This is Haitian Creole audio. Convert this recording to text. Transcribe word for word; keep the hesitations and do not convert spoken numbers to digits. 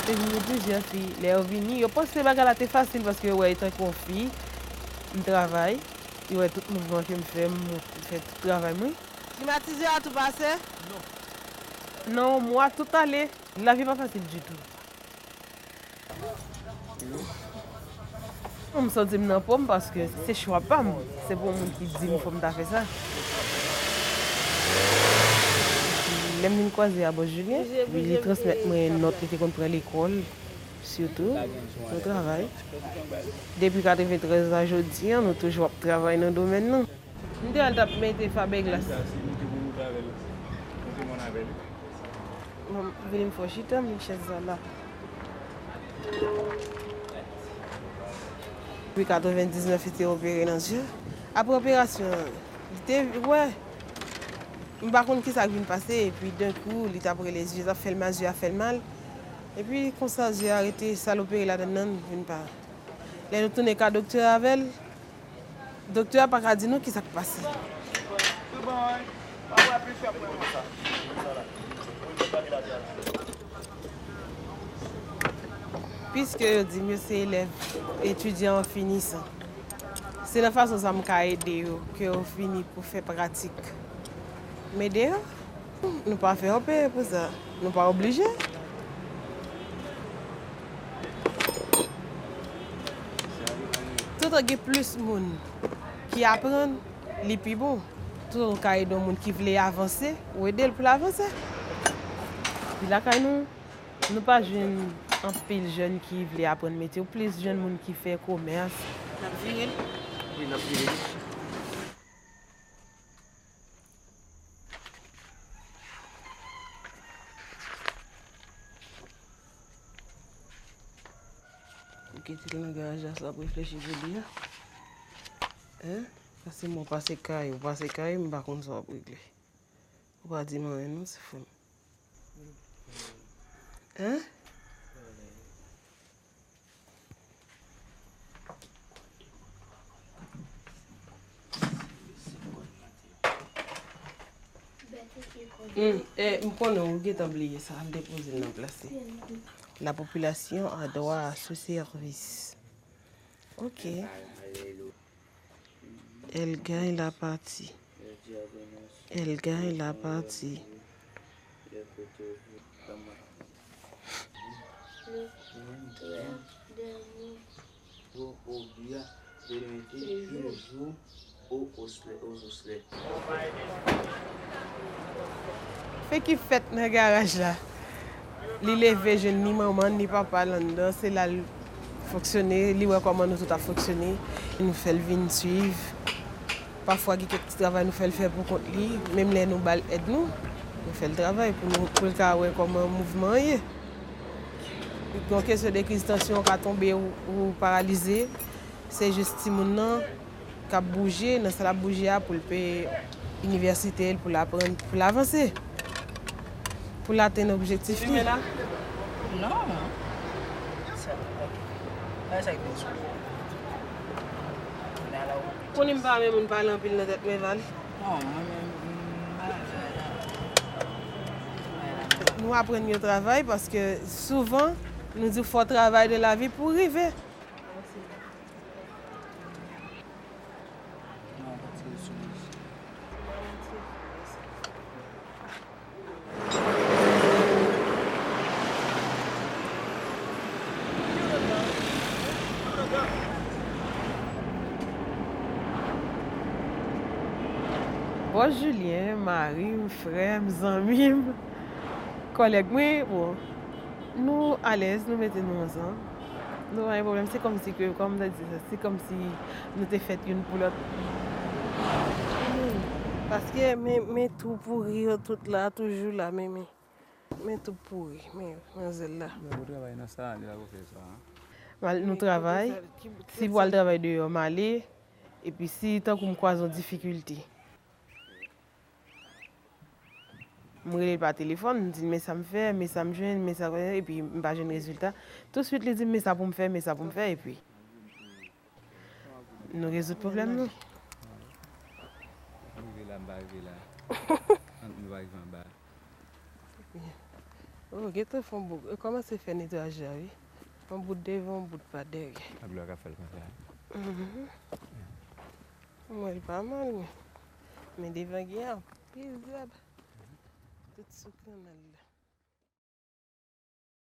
Te vin gen plizyè fi, lè yo vini, yo panse bagay la te fasil paske yo wè etanke yon fi, m travay, yo wè tout mouvman ke m fè, m fè tout travay mwen. Klimatizè a tou pase? Nan yon mwa, tout ale. Lavi pa fasil ditou. M santi m nan po m paske se chwa pa m. Se pa yon moun ki di m fò m ta fè sa. Lè m vin kwaze a bòs Julien, li transmèt mwen nòt li te konn pran lekòl, sitou, nou travay. Depi katreventrèz a jodi a, nou toujou ap travay nan domèn nan. M te al t ap mete fabeglas. Bon, vini m fè w chita, men chèz la la. Depi katrevendiznèf, li te opere nan zye. Apre operasyon an, li te wè. M pa konn kisa k vin pase, epi denkou, li t ap rele zye, t ap fè l mal, zye a fè l mal. Epi konsa, zye a rete, sa l opere ladan nan, vin pa. Lè nou tounen ka doktè avè l, doktè a pa ka di nou kisa k pase. Piske yo di m yo se elèv, etidyan an finisan, se nan fason sa m ka ede yo, ke yo fini pou fè pratik. M ede yo. Nou pa fè yo peye pou sa. Nou pa oblije. Toutan gen plis moun ki aprann, li pi bon. Toutan w ka ede yon moun ki vle avanse, ou ede l pou l avanse. Epi lakay nou, nou pa jwenn anpil jèn ki vle aprann metye, ou plis jwenn moun ki fè komès. N ap vire l? Wi, n ap vire l. Ou kite l nan garaj la, sa w ap reflechi pou li a? Hein? Pase mwen, pase kay ou, pase kay m, m pa konn sa w ap regle. Ou pa di m anyen non, ti frè m. Hein? Hmm, eh, m konnen ou gentan bliye sa, al depoze l nan plas li. La population a droit à ce service. Ok. Elle gagne la partie. Elle gagne la partie. Fè ki fèt nan garaj la. Li leve jwenn ni manman ni papa l anndan, se la l fonksyone, li wè kòman nou tout ap fonksyone, nou fè l vin swiv. Pafwa gen kèk ti travay nou fè l fè pou kont li, menm lè nou ba l èd nou, nou fè l travay pou nou, pou l ka wè kòman mouvman an ye. Gen kesyon de kriz tansyon, ou ka tonbe, ou, ou paralize, se jis timoun nan k ap bouje, nan sa l ap bouje a pou l peye inivèsite l, pou l aprann, pou l avanse, pou l atenn objektif li. Fimen la? Non. Sa, ok. Bay sa k vin sou. Konnen m pa renmen moun pale anpil nan tèt mwen, Val. Non, mwen menm, m pa renmen sa. Nou aprann yo travay paske souvan, nou di fò travay de la vi pou rive. Bòs Julien, mari m, frè m, zanmi m, kòlèg mwen, bon, nou alèz, nou mete nou ansanm. Nou pa gen pwoblèm, se kòmsi ke, kòm m ta di sa, se kòmsi nou te fèt youn pou lòt. Paske men, men tou pouri yo tout la, toujou la, men, men, men tou pouri, men manzèl la. Li pa pou travay nan sa, li pa pou fè sa. Mal, nou travay, si pou al travay deyò, m ale, epi si tankou m kwaze yon difikilte, m rele l pa telefòn, m di l men sa m fè, men sa m jwenn, men sa, epi m pa jwenn rezilta. Touswit li di m men sa pou m fè, men sa pou m fè, epi nou rezoud pwoblèm nou. Rive la. Ant nou pa rive anba. Oh, gentan fè yon bout. Yo kòmanse fè netwayaj la, wi. Yon bout devan, yon bout pa dèyè. Ak lè w ka fè l konsa. Mhm. Mwen, li pa mal, men. Men devan gen anpil zèb. Tout sou kanal la.